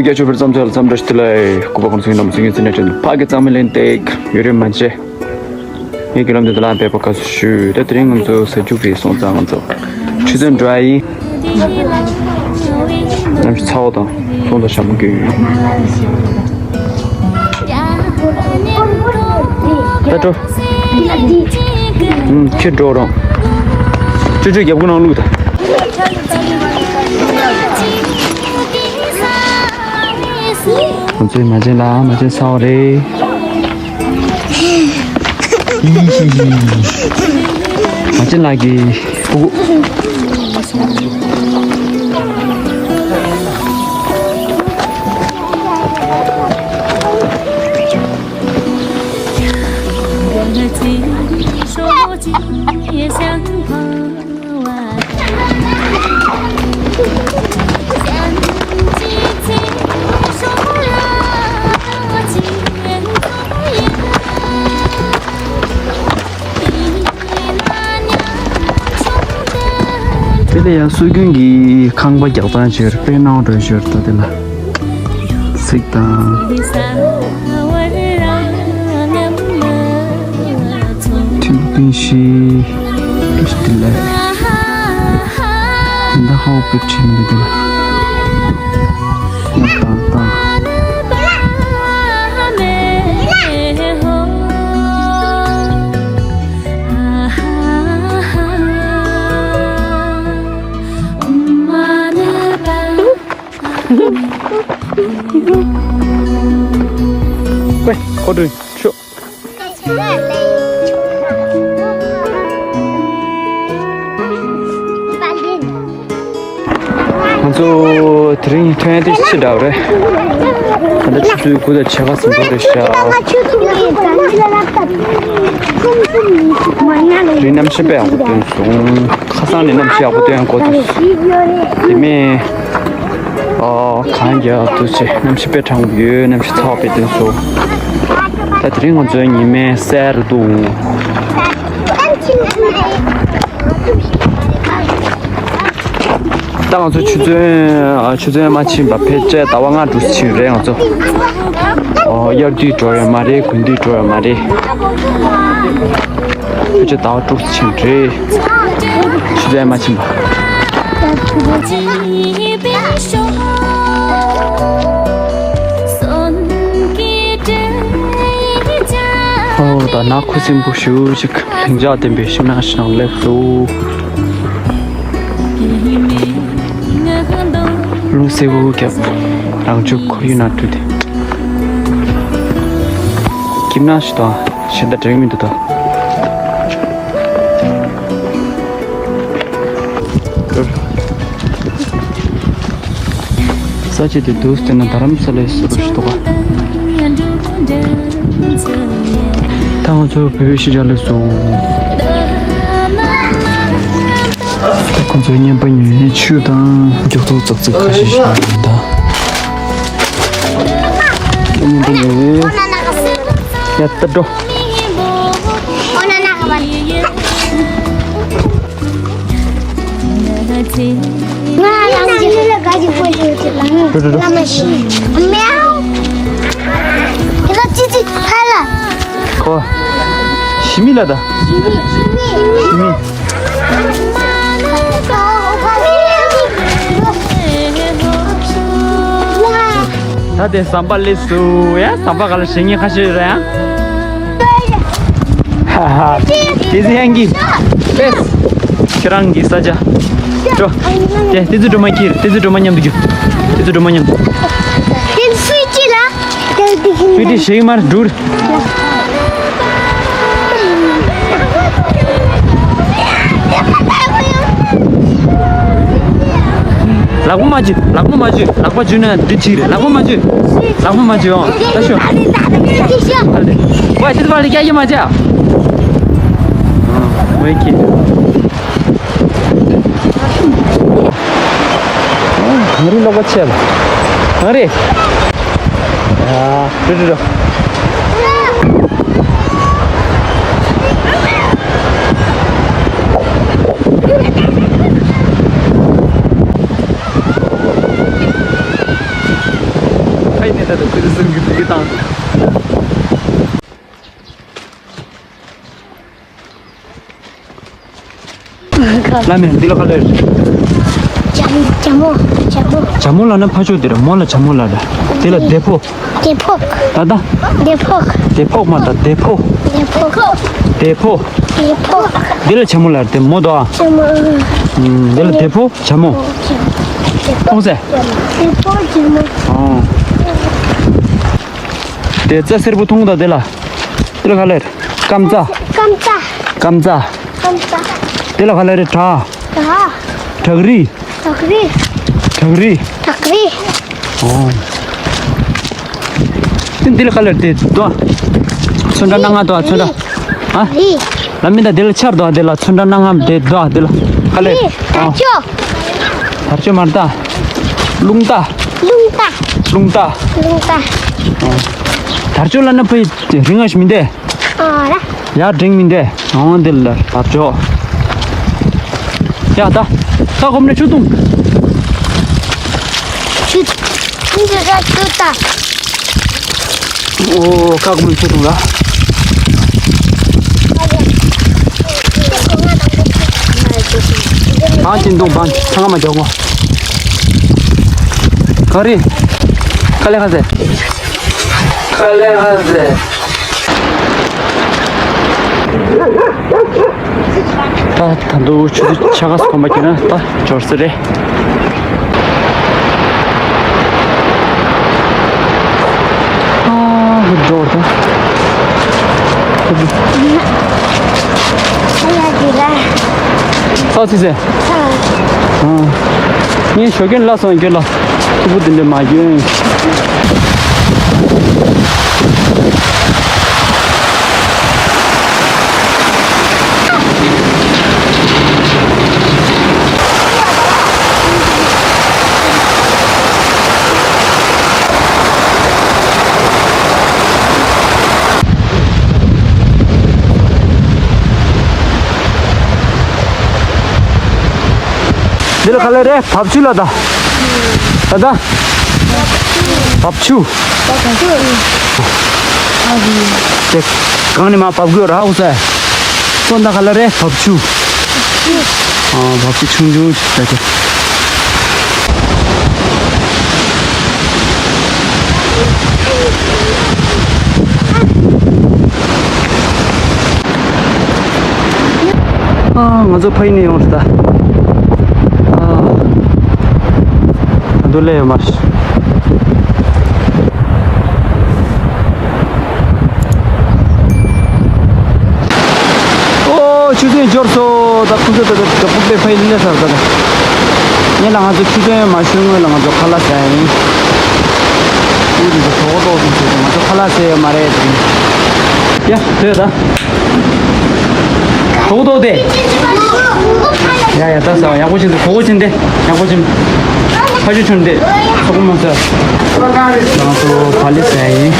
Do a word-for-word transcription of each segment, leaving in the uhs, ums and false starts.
རྒྱ་ཆོས་པར་བརྩམས་ཚར་ལ་འཚམས་འདྲི་ཞུ་ལ། སྐུ་པར་ཁོང་ཚོའི་ནམ་སེང་གི་ཚེ་ནས་དྲན་ཕ་གི་གཙང་མ་ལེན་ཏེ་ཡོད་རེད་མ་བྱེད། ངའི་རྒྱུ་ལམ་དུ་ལ་འབད་པ་དགའ་བསུ་ཞུ། ད་དེ་རིང་ང་ཚོ་ས་རྒྱུག་རེད་སོང་ཙང་ང་ཚོ་ཆུ་ཚོད་འགྲོ་ཡ་ཡིན། ནམ་ཞིག་ཚ་བ་དང་སོང་ཙང་ཞྭ་མོ་གྱོན་ཡོད། ད་འགྲོ། ཁྱེད་འགྲོ་རོགས། ཅོ་ཅོ་རྒྱབ་ཁུ་ནང་བླུགས་ད། ང་ཚོའི་མ་བྱན་ལ་མ་བྱན་ཚ་བ་རེད། མ་བྱན་ལགས་ཀྱི་སྤུ་གུ། དེ་ལ་ཡང་སྲོལ་རྒྱུན་གྱི་ཁང་པ་རྒྱག་སྟངས་བྱས་པའི་སྣང་བ་འགྲོ་ཞོར་ད་དེ་ལ་གཟིགས་དང་། ཐུན་ཀུན་ཤི་ཏི་ལ་ད་ཧོ་པི་ཁྲིན་འདི་དེ་ལ་ཡང་དང་དང་། ཝེ། ཁོ་དྲུང་ཆུ། ང་ཚོ་དེ་རིང་ཐོན་ཡ་དེ་ཅི་འདྲ་བ་རེད། ད་ལྟ་ཆུ་ཚོད་དགུ་དང་ཕྱེད་ཀ་ཟིན་འགྲོ་རེད་ཤག་རི་གནམ་གཤིས་དཔེ་ཡག་པོ་སྟོན་སོང་། ཁ་སང་ནས་གནམ་གཤིས་ཡག་པོ་སྟོན་གོ་འདུག་དེ་མིན། ཨོ། གངས་རྒྱབ་ཏུ་ཆེ། གནམ་གཤིས་དཔེ་གྲང་མོ་ཡོད། གནམ་གཤིས་ཚ་བ་དཔེ་སྟོན་སོང་། ད་དེ་རིང་ང་ཚོའི་ཉི་མའི་གསལ་རུ་འདུག་ད་ང་ཚོ་ཆུ་ཚོད་ཨ། ཆུ་ཚོད་མ་ཕྱིན་པ་ཕལ་ཆེར་ཟླ་བ་ལྔ་དྲུག་ཙམ་ཕྱིན་རེད་ང་ཚོ། ཨོ། དབྱར་དུས་འགྲོ་ཡོད་མ་རེད། དགུན་དུས་འགྲོ་ཡོད་མ་རེད། ཕལ་ཆེར་ཟླ་བ་དྲུག་ཙམ་ཕྱིན་རེད། ཆུ་ཚོད་མ་ཕྱིན་པ། ཨོ། ད་ནག་ཁུ་སིམ་པོ་ཞེ་པོ་ཅིག་ལྷིང་འཇགས་ལྡན་པའི་ཤིང་ནགས་ཤིག་ནང་སླེབས་སོང་། རླུང་བསེར་བུ་བརྒྱབ། རང་བྱུང་ཁོར་ཡུག་ནང་འགྲོ་དུས། ཁྱིམ་ནང་ཞིག་དང་གཞན་དག་འགྲིག་མི་འདུག་ད། ས་ཆ་དེ་འདུག་སྟེ་ན་རྡ་རམ་ས་ལའི་ཟུར་ཞིག་འདུག་ག་ད་ང་ཚོ་བོད་པའི་གཞིས་ཆགས་སླེབས་སོང་། ད་ཁོང་ཚོའི་བརྙན་པར་ཉོ་ཡའི་ཆུ་དང་འགྱུར་ལྡོག་ཙག་ཙིག་ཁ་ཤས་ཤིག་ཡོད་ད། བརྙན་པར་ཉོ་ཡའི་ཡ་ད་འགྲོ། ང་རང་ཚོའི་ལ་ག་གི་ཕོ་ཅིག་ལ་ང་ང་མ་ཤི་མེའོ། ཁྱེད་ཚོ་ཙི་ཙི་ཧ་ལ། ཨོ། ཤི་མི་ལ་ད། ཤི་མི། ཤི་མི། ད་དེ་ཟམ་པ་སླེབས་སོང་ཡ། ཟམ་པ་ག་ལ་ཞེ་ངེས་ཁ་ཤས་ཡོད་ར་ཡ། ཧ་ཧ། དེ་ཚེ་ཡང་གི། ལེས། ཁྱེད་རང་གི་ས་ཆ། འགྲོ། དེ་དེ་ཚོ་སྒྲོལ་མ་ཁྱེར། དེ་ཚོ་སྒྲོལ་མ་མཉམ་དུ་རྒྱུག་དེ་ཚོ་སྒྲོལ་མ་མཉམ་དུ། དེ་སུས་ཅི་ལ། དེ་དེ་ཁྱེར། སུས་ཅི་ཞེ་གི་མར་འགྲུར། ལག་པ་མ་འཇུ། ལག་པ་མ་འཇུ། ལག་པ་འཇུས་ན་འདི་གཅིག་རེད། ལག་པ་མ་འཇུ། ལག་པ་མ་འཇུ་ཨང་། ད་ཤོག་ཨ་ལེ། ཝེ་ཤི་ཏི་ཕ་ལི་ཀྱ་ཡི་མ་ཅ། ཨ། ཝེ་ཁི། གངས་རི་ལོག་པ་ཆེ་ལ། གངས་རི། ཡ། འགྲོ་འགྲོ་འགྲོ། ལ་མེ་འདི་ལ་ག་ལེར། ཇ་ཇ་མོ། ཇ་མོ། ཇ་མོ་ལ་ན་ཕ་ཆོས་དེ་ར་མོ་ལ་ཇ་མོ་ལ་ར། དེ་ལ་དེ་ཕོ། དེ་ཕོག་ད་ད། དེ་ཕོག་དེ་ཕོག་མ་ད་དེ་ཕོ། དེ་ཕོག་དེ་ཕོ། དེ་ཕོག་འདི་ལ་ཇ་མོ་ལ་ར་དེ་མོ་དོ། ཇ་མོ། འདི་ལ་དེ་ཕོ་ཇ་མོ། ཕོག་ཟེ། དེ་ཕོག་ཇ་མོ། ཨོ། དེ་རྩྭ་སེར་པོ་མཐོང་ད་དེ་ལ། དེ་ལ་ག་ལེར། སྐམ་རྩྭ། སྐམ་རྩྭ། སྐམ་རྩྭ། སྐམ་རྩྭ། དེ་ལ་ག་ལེར་བྲག་བྲག་རི། བྲག་རི། བྲག་རི། བྲག་རི། ཨོ། དེ་འདི་ལ་ག་ལེར་དེ་དོ། ཚོན་ཁྲ་སྣ་ལྔ་དོ་ཚོན་ཁྲ། ཨ། རི། ལ་མི་ད་དེ་ལ་ཆར་དོ་དེ་ལ་ཚོན་ཁྲ་སྣ་ལྔ་དེ་དོ་དེ་ལ་ག་ལེར། རི། དར་ལྕོག་དར་ལྕོག་མར་ད། རླུང་རྟ། རླུང་རྟ། རླུང་རྟ། རླུང་རྟ། ཨོ། དར་ལྕོག་ལ་ན་ཕའི་རིང་ང་ཞིག་མི་འདས། ཨ་ར། ཡར་འགྲེང་མི་འདས། འོང་འདི་ལ་བབ་ཆོག་ཡ་ད། ད་གོམ་ནས་ཆུ་བཏུང་། ཆུ། ཆུ་འདི་ར་ཆུ་ད། ཨོ་ཁ་གོམ་ནས་ཆུ་བཏུང་ལ། བང་ཅིན་བཏུང་བང་ཚང་མ་རྒྱག་གོ། ག་རེ། ཁ་ལེ་ཁ་ཟེ། ཁ་ལེ་ཁ་ཟེ། ད་ད་དུང་ཆུ་ཚོད་ཕྱེད་ཀ་ཙམ་གོམ་པ་བརྒྱབ་ན་ད་འབྱོར་ས་རེད། ཨ་འགྲོ་ད། ས་ཚི་ཟེ། ངས་ཞོགས་ཀས་ལ་སོང་རྒྱུ་ལ། ཐུ་བུ་དེ་འདྲ་མ་གྱོན། འདི་ལ་ག་ལེ་རེད། བབ་ཆུ་ལ་ད། ད་ད། བབ་ཆུ། དེ་གང་ནས་མ་བབ་དགོས་ར་འོ་ས། སོ་ད་ག་ལེ་རེད། བབ་ཆུ། ཨ་བབ་ཆུ་ཆུང་ཆུང་ཞིག་ད་དེ། ཨ་ང་ཚོ་ཕ་ཡི་ནས་ཡོང་རེད་ད། ཨ་ད་དུང་སླེབས་ཡོད་མ་རེད། ཨོ་ཆུ་ཚོད་འབྱོར་སོང་། ད་ཁོང་ཚོ་ད་ད་ད་ཕུག་པའི་ཕ་ཡི་སླེབས་ཚར་ད་ད། ངས་ལ་ང་ཚོ་ཆུ་ཚོད་མ་ཤོར་སྔོན་ལ་ང་ཚོ་ཁ་ལག་ཟ་ཡ་ཡིན། ཨུ་རུ་ཚོ་གྲོགས་པོ་ཏོག་ཙམ་བྱས་ཏེ་ང་ཚོ་ཁ་ལག་ཟས་ཡོད་མ་རེད་དེ། ཡ་ཐོས་ད། གྲོགས་པོ་ཏོག་དེ། ཡ་ཡ་ད་ཟ་བ་ཡག་པོ་བྱེད་འདུག་གྲོགས་པོ་ཆེན་དེ་ཡག་པོ་བྱེད། ཕ་ཆུ་ཆུན་དེ་སོག་པོ་མ་ཟ། ང་ཚོ་བག་ལེབ་ཟ་ཡ་ཡིན།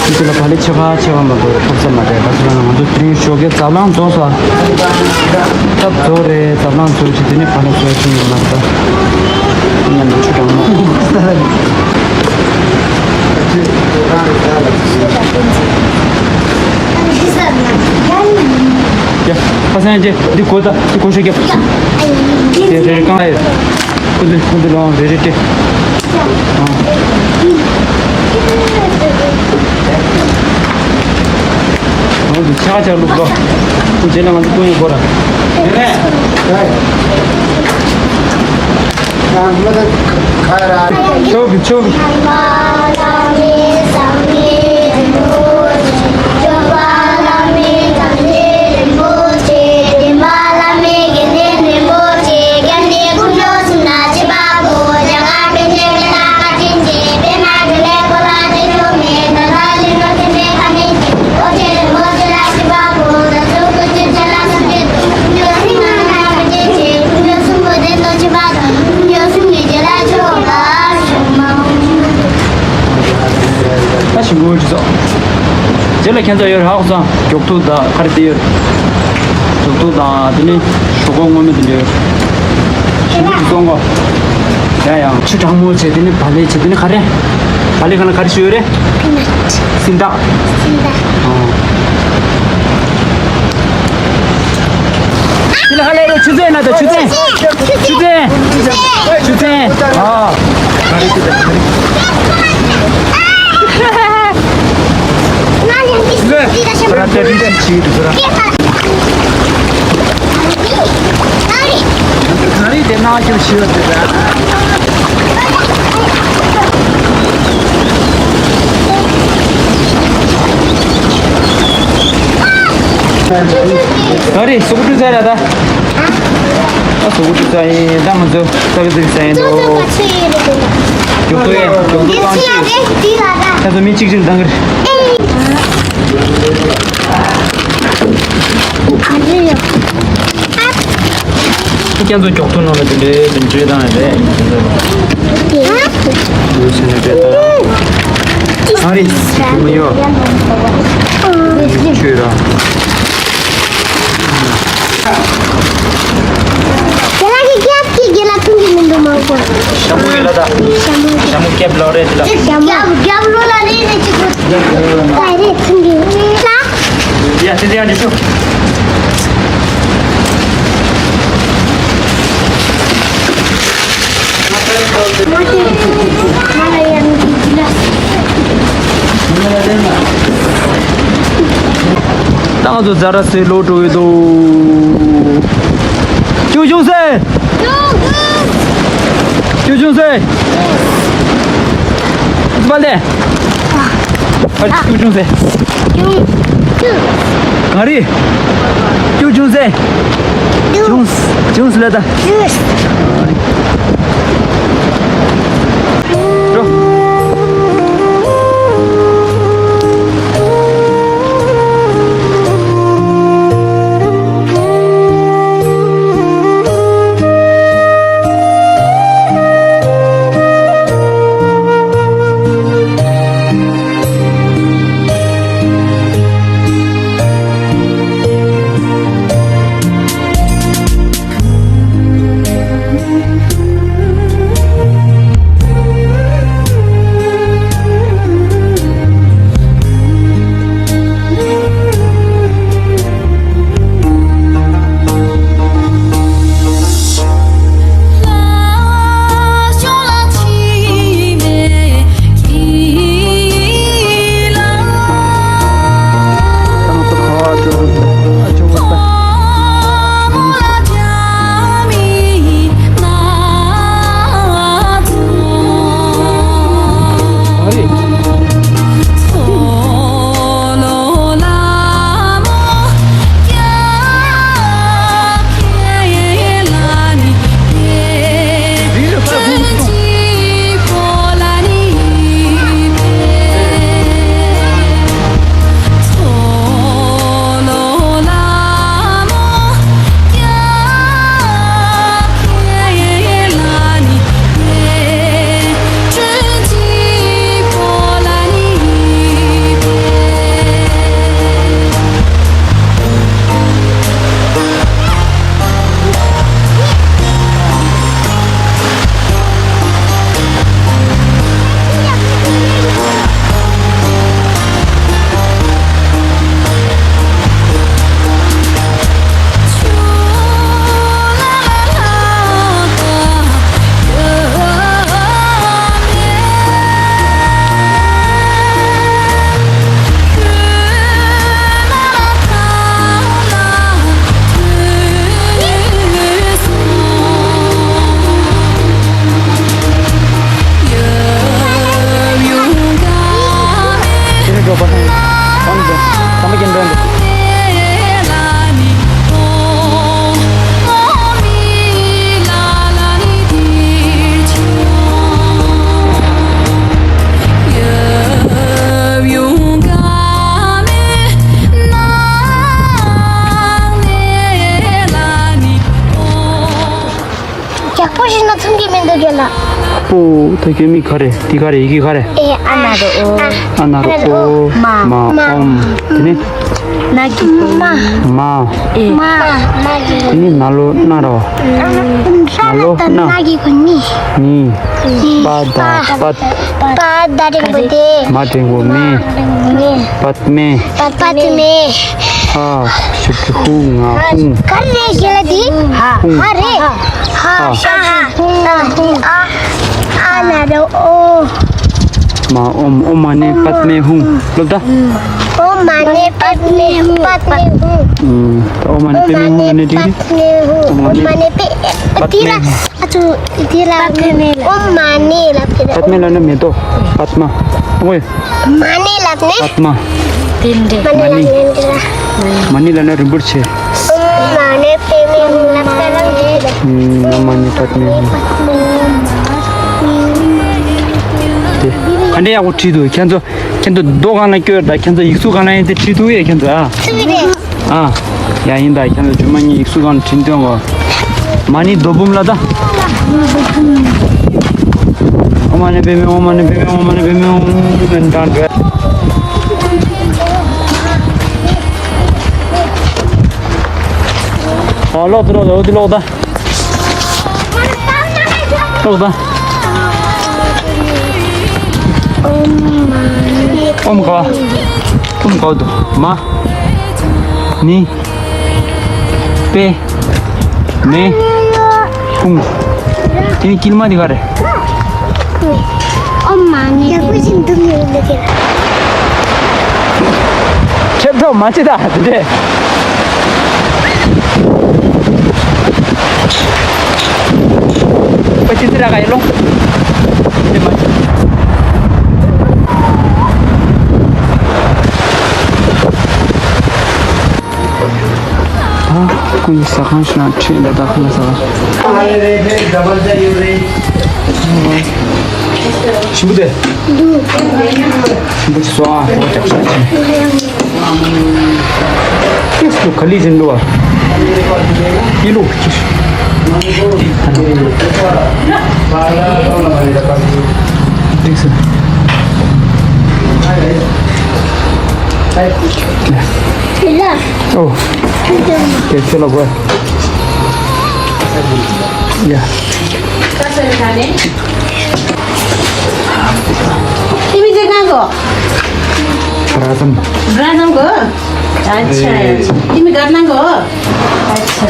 ཁྱེད་ཚོ་ལ་བག་ལེབ་ཕྱེད་ཀ་ཕྱེད་ཀ་མ་གཏོགས་ཐོབ་ས་མ་རེད། ད་ཚོ་ལ་ང་ཚོ་དེ་རིང་ཞོགས་ཀས་རྫ་གླང་རྫོགས་སོང་། ད་རྫོགས་རེད། རྫ་གླང་རྫོགས་ཅིག་དེ་ནས་བག་ལེབ་ཟ་ཡ་ཅིག་ཡོང་ལ་ད། མཉམ་དུ་ཆུ་གྲང་མོ། ཡ། ཁ་སང་ཅེ་འདི་གོ་ད་འདི་གོ་ཤོད་ཀྱ། དེ་རེ་རེ་གང་ཨེ། ཁོ་འདི་ཁོ་འདི་ལོང་རེ་རེ་ཏེ། ཨ། ང་ཚོ་ཆ་ཆ་བླུག་དོ། ཁོ་རྗེས་ལ་ང་ཚོ་ཀུན་ཡོད་གོ་ར། ཆོག་གི་ཆོག་གི། ད་ཞིང་ཁུ་སྤྱི་ཚོགས། རྗེས་ལ་ཁྱེད་ཚོ་ཡོད་ར་ཧ་གོ་སོང་། མགྱོགས་ཐུག་དང་ག་རེ་དེ་ཡོད། མགྱོགས་ཐུག་དང་དེ་ནི་ཞོགས་པ་སྔོན་མོ་དེ་འདྲ་ཡོད། ཞིང་ཁུ་སོང་གོ། ཡ་ཡ་ཆུ་གྲང་མོ་བྱས་དེ་ནི་བག་ལེབ་བྱས་དེ་ནི་ག་རེ། བག་ལེབ་ག་ན་ག་རེ་ཞུ་ཡོད་རེད། པི་ནཊ། སིན་ཏ། སིན་ཏ། ཨོ། ཧ་ལས་རོ། ཆུ་ཚན་ན་ད་ཆུ་ཚན། ཆུ་ཚན། ཆུ་ཚན། ཨ། ག་རེ་སུ་གུ་ཏུ་ཟ་ར་ད། ཨ་སུ་གུ་ཏུ་ཟ་ཡིན་ད་ང་ཚོ་ས་ག་ཟིག་ཟ་ཡིན་དོ། མགྱོགས་པོ་ཡིན། མགྱོགས་པོ་གང་ཅི། ད་ཚོ་མི་གཅིག་གཅིག་འདང་གི་རེད། ཁྱེད་ཚོ་མགྱོགས་ཐུག་ནང་ལ་དེ་འདྲའི་དེ་འདྲའི་བཏང་ཡ་རེད། ཡོད་ཟེར་ནས་བྲེལ་ད། ཨ་རེ། མི་ཡོད། ཆོས་ར། རྒན་ལགས་ཀྱི་རྒྱབ་ཀྱི་རྒན་ལགས་ཐུང་གི་མི་འདུག་མ་གོ། ཞྭ་མོ་རྒན་ལགས་ད། ཞྭ་མོ། ཞྭ་མོ་རྒྱབ་ལོ་རེད་དེ་ལ། ཞྭ་མོ་རྒྱབ་ལོ་ལ་རེད་ནས་ཅིག་གོ། ད་རེད་ཐུང་གི་ལ། ཡ་དེ་དེ་ཡང་འདི་ཤོག་ད་ང་ཚོ་ཛ་ར་སའི་ལོ་འགྲོ་གི་འདུག་ཅུང་ཅུང་སེ། ཅུང་ཅུང་སེ། ཨ་ཙི་པ་ལེ། ཨ་ཅུང་ཅུང་སེ། ག་རེ། ཅུང་ཅུང་སེ། ཅུང་ཅུང་སེ་ལེ་ད། འགྲོ། ཡག་པོ་ཞིག་ན་མཚོན་གྱི་མི་འདུག་རྒན་ལགས། པོ། ད་ཁྱོད་མིང་ག་རེ། འདི་ག་རེ། ཡི་གེ་ག་རེ། ཨེ། ཨ་ན་རོ་ཨོ། ཨ་ན་རོ་ཨོ། མ། མ། ཨོམ། དེ་ནས། ན་གི་གུ་མ། མ། ཨེ། མ། ན་གི་གུ་ནི། ན་ལོ་ན་ར་བ། ན་ལོ་ན། ན་གི་གུ་ནི། ནི། པ་ད་པད། པ་ད་འགྲེང་བུ་དེ། མ་འགྲེང་བུ་མེ། མ་འགྲེང་བུ་མེ། པད་མེ། པད་མེ། ཧ། ཞབས་ཀྱུ་ཧུ། ང་ཧུང་། ག་རེ་ཞེས་ལ་དེ། ཧ། ཧ་རེ། ཧ། ཧ། ཧ། ཧ། ཧ། ཨ་ན་རོ་ཨོ། མ་ཨོམ། ཨོཾ་མ་ཎི་པདྨེ་ཧཱུྃ། སློབ་ད། ཨོཾ་མ་ཎི་པདྨེ་ཧཱུྃ། པདྨེ་ཧཱུྃ། ཨོཾ་མ་ཎི་པདྨེ་ཧཱུྃ་ལབ་ནས་འགྲིག་གི། ཨོཾ་མ་ཎི་པདྨེ་ཧཱུྃ། ཨོཾ་མ་ཎི་པདྨེ་ཧཱུྃ། ཨ་ཚོ་དེ་ལ་པདྨེ་ཧཱུྃ། ཨོཾ་མ་ཎི་ལབ་དེ་ལ། པདྨེ་ལབ་ན་མེ་ཏོག་པདྨ། ཨོ་ཡ། མ་ཎི་ལབ་ནས། པདྨ། དེ་འདྲ། མ་ཎི་ལབ་ནས་འདི་ལ། མ་ཎི་ལབ་ན་རིན་པོ་ཆེ། ཨོཾ་མ་ཎི་པདྨེ་ཧཱུྃ་ལབ་དེ་ལ་འདི་ལ། ཨོཾ་མ་ཎི་པདྨེ་ཧཱུྃ། དེ་ག་འདྲ་ཡག་པོ་བྲིས་འདུག་ཁྱེད་ཚོ། ཁྱེད་ཚོ་རྡོ་སྒང་ལ་སྐྱོར་དང་། ཁྱེད་ཚོ་ཡིག་གཟུགས་སྒང་ལ་ཡིན་ཏེ་བྲིས་འདུག་ཡ། ཁྱེད་ཚོ་ཨ། ཨ། ཡ་ཡིན་ད། ཁྱེད་ཚོ་ཇོ་མོ་གཉིས་ཡིག་གཟུགས་སྒང་ལ་བྲིས་འདོན་གོ། མ་ཎི་རྡོ་འབུམ་ལ་ད། ཨོཾ་མ་ཎི་པདྨེ། ཨོཾ་མ་ཎི་པདྨེ། ཨོཾ་མ་ཎི་པདྨེ། ཨོཾ་ཨེན་ཀྲང་ཀྲེ། ཨ་ལོག་ཏུ་ལོག་ད། འོ་དེ་ལོག་ད། ལོག་ད། ཨོཾ་ག། ཨོཾ་ག་དུ་མ། ཎི། པདྨེ། ཧཱུྃ། དེ་ནི་དཀྱིལ་མ་དེ་ག་རེ། ཨོཾ་མ་ཎི། ཁྱེད་ཁྲོ་མ་བྱེད་ད་དེ་འདྲས། པ་ཅི་ཙི་ར་ག་ཡེ་ལོ། དེ་མ་བྱེད། ད་ཁོང་གི་ཟ་ཁང་ཞིག་ན་ཁྲིད་ལ། ད་ཁོང་ལ་ཟ་ཁང་ཞིམ་པོ་དེ། ཞིམ་པོ་ཞིག་སོ་ཨ། ཧོ་ཅག་ཤ་ཆེ། ཏིག་སུ་ག་ལི་ཟིན་འདུག་ཨ། ཡི་ལུག་ཅིག་ཏིག་སུ། ཨོ། དེ་ཚོ་ལ་གོ། ཡ། तिमी चाहिँ कहाँको? राजम। राजमको? अच्छा। ए। तिमी घटनाको हो? अच्छा।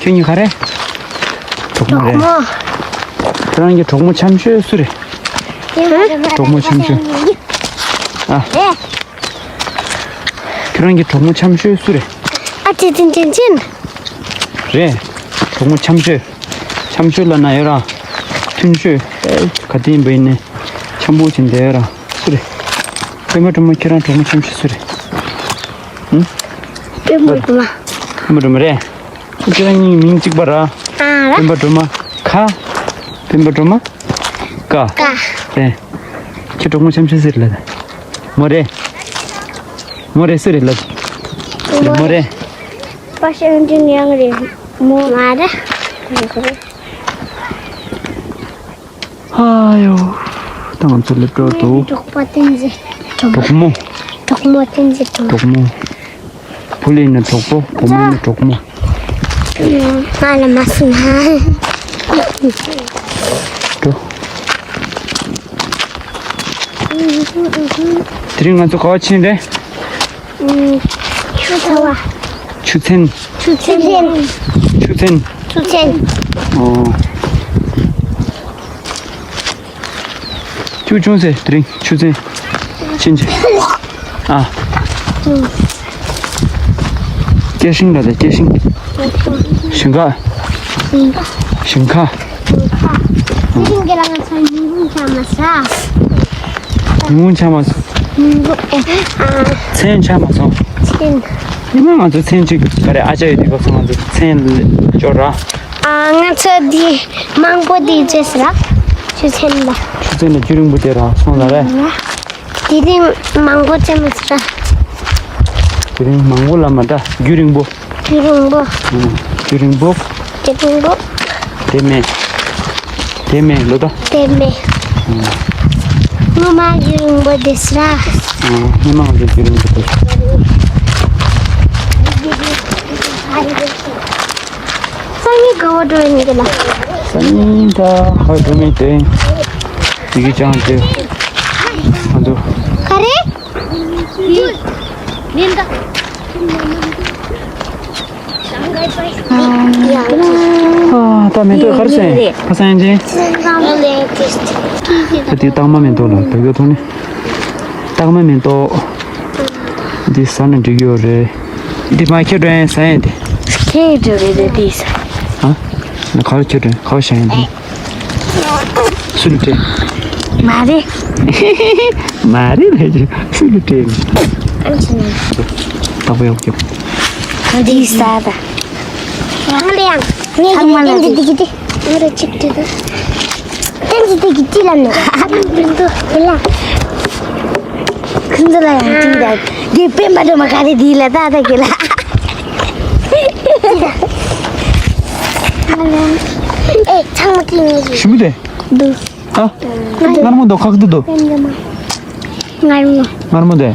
ཁྱོད་གཉིས་ག་རེ། གྲོགས་མོ་རེད། གྲོགས་མོ། ཁྱོད་རང་གི་གྲོགས་མོ་འཆམ་ཤོས་སུ་རེད། གྲོགས་མོ་འཆམ་ཤོས། ཨ། ཁྱོད་རང་གི་གྲོགས་མོ་འཆམ་ཤོས་སུ་རེད། ཨ་ཅེ་ཅིན་ཅིན་ཅིན། རེད། གྲོགས་མོ་འཆམ་ཤོས། འཆམ་ཤོས་ལབ་ན་ཡོད་ར། མཐུན་ཤོས། ཨེ། ག་དེ་ཡིན་པ་ཡིན་ནའི། འཆམ་པོ་བྱེད་བསྡད་ཡོད་ར། སུ་རེད། སྤེན་པ་སྒྲོལ་མ། ཁྱོད་རང་གྲོགས་མོ་འཆམ་ཤོས་སུ་རེད། ཨང་། སྤེན་པ་སྒྲོལ་མ། སྤེན་པ་སྒྲོལ་མ་རེད། ཁྱེད་རང་གཉིས་མིང་གཅིག་པ་ར། ཨ་ར། སྤེན་པ་སྒྲོལ་མ་ཁ། སྤེན་པ་སྒྲོལ་མ་ཀ། ཀ། རེད། ཁྱེད་གྲོགས་མོ་འཆམ་ཤོས་སུ་རེད་ལབ་ད། མོ་རེད། མོ་རེད། སུ་རེད་ལབ་ད། མོ་རེད། པ་ཤ་ཡོན་ཅིན་ཡང་རེད། མོ་མ་རེད། ཨ་ཡོ། ད་ང་ཚོ་སླེབས་འགྲོ་འདུག་གྲོགས་པོ་བསྟན་འཛིན། གྲོགས་མོ། གྲོགས་མོ་བསྟན་འཛིན། གྲོགས་མོ། བུ་ལ་ཡིན་ན་གྲོགས་པོ། བུ་མོ་ཡིན་ན་གྲོགས་མོ། ང་ལ་མ་སུ་ན། འགྲོ། དེ་རིང་ང་ཚོ་ག་པར་ཕྱིན་རེད། ཆུ་ཚ་བ། ཆུ་ཚན། ཆུ་ཚན། ཆུ་ཚན། ཆུ་ཚན། ཨོ། ཆུ་ཆུང་སེ་དེ་རིང་ཆུ་ཚན། ཕྱིན་ཆད། ཨ། སྐྱེ་ཤིང་ལ་དེ་སྐྱེ་ཤིང་། ཞིང་ཁ། ཞིང་ཁ། ཞིང་ཁ། དེ་རིང་གི་ལ་ང་ཚོ་ཉིན་གུང་ཆགས་མ་ས། ཉིན་གུང་ཆགས་མ་ས། ཉིན་གུང་ཨེ། ཨ། མཚན་ཆགས་མ་སོང་། མཚན། ཉི་མ་ང་ཚོ་མཚན་གཅིག་ག་རེ་ཨ་ཅག་ཡོད་དུས་སྐབས་སུ་ང་ཚོ་མཚན་སྐྱོར་ར། ཨ། ང་ཚོ་འདི་མང་པོ་འདི་བརྗེས་ལ། ཆུ་ཚན་ལ། ཆུ་ཚན་ལ་རྒྱུན་རིང་པོ་དེ་ར་སོང་ལ་རེད། དེ་རིང་མང་པོ་བརྗེས་མ་ས། དེ་རིང་མང་པོ་ལ་མ་འདྲ་རྒྱུན་རིང་པོ། རྒྱུན་རིང་པོ། ཨ། རྒྱུན་རིང་པོ། དེ་རིང་པོ། དེ་མེད། དེ་མེད་ལོ་ད། དེ་མེད། ཨང་། སྔོན་མ་རྒྱུན་རིང་པོ་དེ་སྲ། ཨང་། སྔོན་མ་ང་ཚོ་རྒྱུན་རིང་པོ་དེ། སང་ཉིན་ག་བ་འགྲོ་ཡིན་གི་ལ། སང་ཉིན་ད་ག་འགྲོ་མེད་དེ། དེ་གི་ཅང་དེ། ང་ཚོ། ག་རེ། མིན་ད། ཨ། ད་མེ་ཏོག་གར་སོང་། ཁ་སང་ཅན། ད་དེ་སྟག་མ་མེ་ཏོག་ལ་བོད་སྐད་ཐོག་ནས། སྟག་མ་མེ་ཏོག་འདི་ཟ་ན་འགྲིག་ཡོད་རེད། འདི་མ་ཁྱེར་འགྲོ་ཡིན་ཟ་ཡིན་དེ། ཁྱེར་འགྲོ་རེད་དེ་ཟ། ཨ། ན་གར་ཁྱེར་འགྲོ་གར་བཞག་ཡིན་དེ། སུ་ལ་སྤྲད། མ་རེད། མ་རེད་ལས་ཀྱི་སུ་ལ་སྤྲད། ཨ་ཅི་ན། ཏག་པ་ཡོག་ཀྱོག་འདི་ཟ་ད། རང་ལ་ཡང་ངས་ཚང་མ་ལ་ཡང་འདི་འདི་འདི་འདི་འདི་འདི་འདི་འདི། ཏན་ཏན་ཏན་ཏན་ལ་ནི། ཁྱེད་ཚོ་ལ་ཡང་ཅིག་དང་། དེ་དཔེ་མ་འགྲོ་མ་ག་རེ་དེ་ལ་ད་ད་གི་ལ། ཨེ་ཚང་མ་ཀི་ནི་ཞིམ་པོ་དེ། འདུག་ཨ། མངར་མོ་འདུག་ཁག་ཏུ་འདུག་མངར་མོ། མངར་མོ་དེ།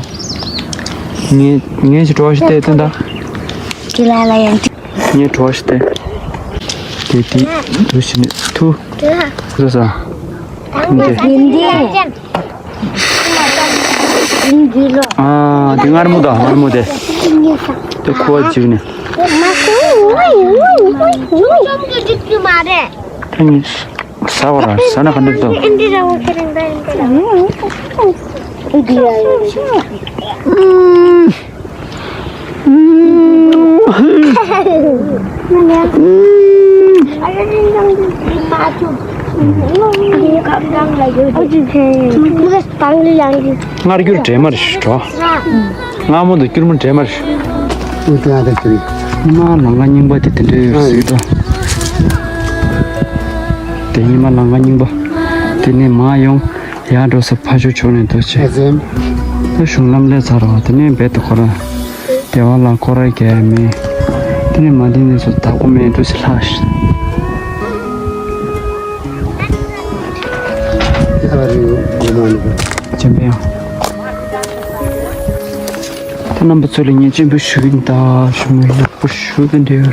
ངས་ངས་ཅི་བྲོ་ཞིག་བལྟས་དོན་དག་དེ་ལ་ལ་ཡང་། ངས་བྲོ་ཞིག་བལྟས། དེ་དེ་དུ་ཞིག་ནས་ཐུ། ཐུ་ས། འདི། ཨ། འདི་མངར་མོ་དང་མངར་མོ་དེ། དེ་ཁུ་བ་བྱུགས་ནས། ད་ནི་ཟ་བ་ར་ཟ་ན་ག་འདྲ་འདུག་མངར་སྐྱུར་འདྲེས་མ་རེད་ཤི་གྲོ། མངར་མོ་དང་སྐྱུར་མོ་འདྲེས་མ་རེད་ཤི། ཉི་མ་ལང་ཀ་རྙིང་པ་དེ་དེ་འདྲ་ཡོད་ཟེར་ཏོ། དེ་ཉི་མ་ལང་ཀ་རྙིང་པ། དེ་ནས་མར་ཡོང་། ཡར་འགྲོ་ས་ཕ་ཆོས་ཕྱོགས་ནས་འདུག་ཆེ། ད་གཞུང་ལམ་སླེབས་ཚར་བ་དེ་ནས་རྦད་དེ་ཁོ་རང་། སྡེ་བ་ལ་ཁོ་རང་རྒྱལ་མེད། དེ་ནས་མ་དེ་ནས་ཚོ་བདག་པོ་མེད་འགྲོ་ཆེ་ལྷག་ཤི། ཡ་རེ་ཡོད་མ་ནི། ཅེ་མེ་ཡང་། ད་རྣམ་པ་ཚོ་ལ་ངས་སྤྱན་འབུལ་ཞུ་གི་ཡིན། ད་ཞུ་མི་ཡག་པོ་ཞུ་གི་འདུག་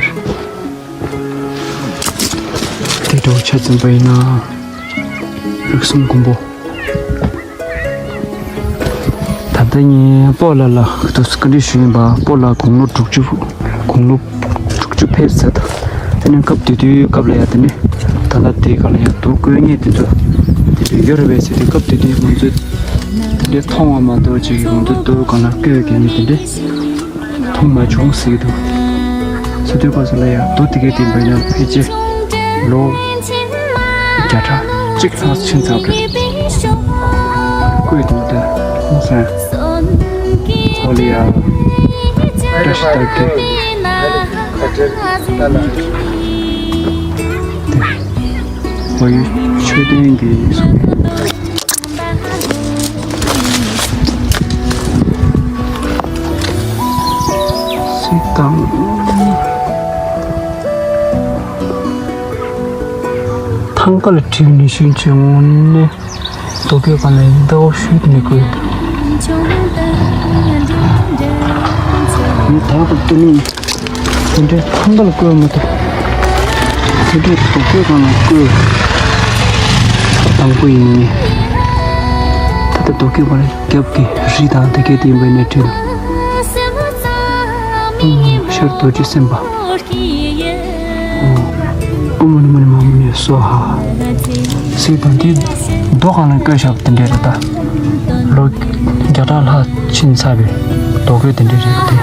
དེ་འདྲ་བོ་ཆ་ཙམ་པ་ཡིན་ན། རིགས་གསུམ་མགོན་པོ། ད་ལྟ་ངས་སྤོ་ལགས་ལ་དུ་བཀའ་འདྲི་ཞུས་ཡིན་པ། སྤོ་ལགས་དགུང་ལོ་དྲུག་ཅུ། དགུང་ལོ་དྲུག་ཅུ་ཕེབས་ཚར་འདུག་དེ་ནས་སྐབས་དེ་དུས་སྐབས་ལ་ཡ་དེ་ནས་ད་ལྟ་དེའི་སྒང་ལ་ཡ་རྡོ་བརྐོས་མཁན་དེ་ཚོ་དེ་འདྲ་ཡོད་རེད་པས་ཟེར་དུས། སྐབས་དེ་དུས་ང་ཚོས་དེ་འདྲ་མཐོང་བ་མ་གཏོགས་ཅིག་ང་ཚོ་རྡོའི་སྒང་ལ་བརྐོས་མཁན་དེ་འདྲ། མཐོང་མ་བྱུང་ཟེར་གྱི་འདུག་ས་དུས་སྐབས་སུ་ལ་ཡང་རྡོ་དེ་གའི་སྟེང་བར་ཡང་ཕལ་ཆེར་ལོ་བརྒྱ་ཕྲག་གཅིག་ལྷག་ཕྱིན་ཚར་བ་རེད། བརྐོས་འདུག་ད་ཧང་སང་། ཨོ་ལི་ཡ། བཀྲ་ཤིས་རྟགས་བརྒྱད། ཨོ་ཡུལ་ཆོས་ལྡན་གྱི་སུ། སྲིད་དང་། ཐང་ག་ལ་བྲིས་ནས་ཤུན་ཆེ་འོང་ནས་རྡོ་སྐས་སྒང་ལ་ཡིན་ཟླ་བ་ཤུལ་དུ་ནས་བརྐོས་འདུག་ངས་ད་བར་དུ་ནི། དེ་འདྲའི་ཐང་ག་ལ་བརྐོས་མ་ཐུབ། དེ་འདྲའི་རྡོ་སྐས་སྒང་ལ་བརྐོས། དང་པོ་ཡིན་ངེས། ད་ལྟ་རྡོ་སྐས་སྒང་ལ་རྒྱབ་ཀྱི་རི་དང་དེ་གའི་སྟེང་པའི་ནས་བྲིས། ཤར་རྡོ་རྗེ་སེམས་དཔའ། ཨོ་མ་ཎི་མ་ཎི་མ་ཧཱ་མུ་ནི་སྭཱ་ཧཱ། ཟེར་དང་དེ་རྡོ་སྒང་ལ་བརྐོས་བཞག་པ་དེ་འདྲ་རེད་ད། ལོ་བརྒྱ་ཕྲག་ལྷག་ཕྱིན་ཚར་བའི་རྡོ་བརྐོས་དེ་འདྲ་རེད་དེ།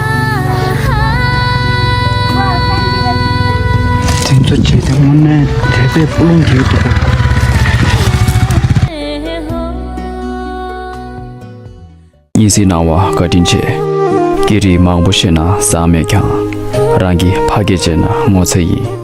དེ་ཚོ་བྱས་ཏེ་དངོས་གནས་དད་པའི་སྤུ་ལོང་གི་ཡོད་འདུག་ག་གཉིས་སྲིད་སྣང་བ་བཀའ་དྲིན་ཆེ། སྐད་རིགས་མང་པོ་ཤེས་ན་བཟང་མེད་ཀྱང་། རང་གི་ཕ་སྐད་བརྗེད་ན་ངོ་ཚ་ཡིན།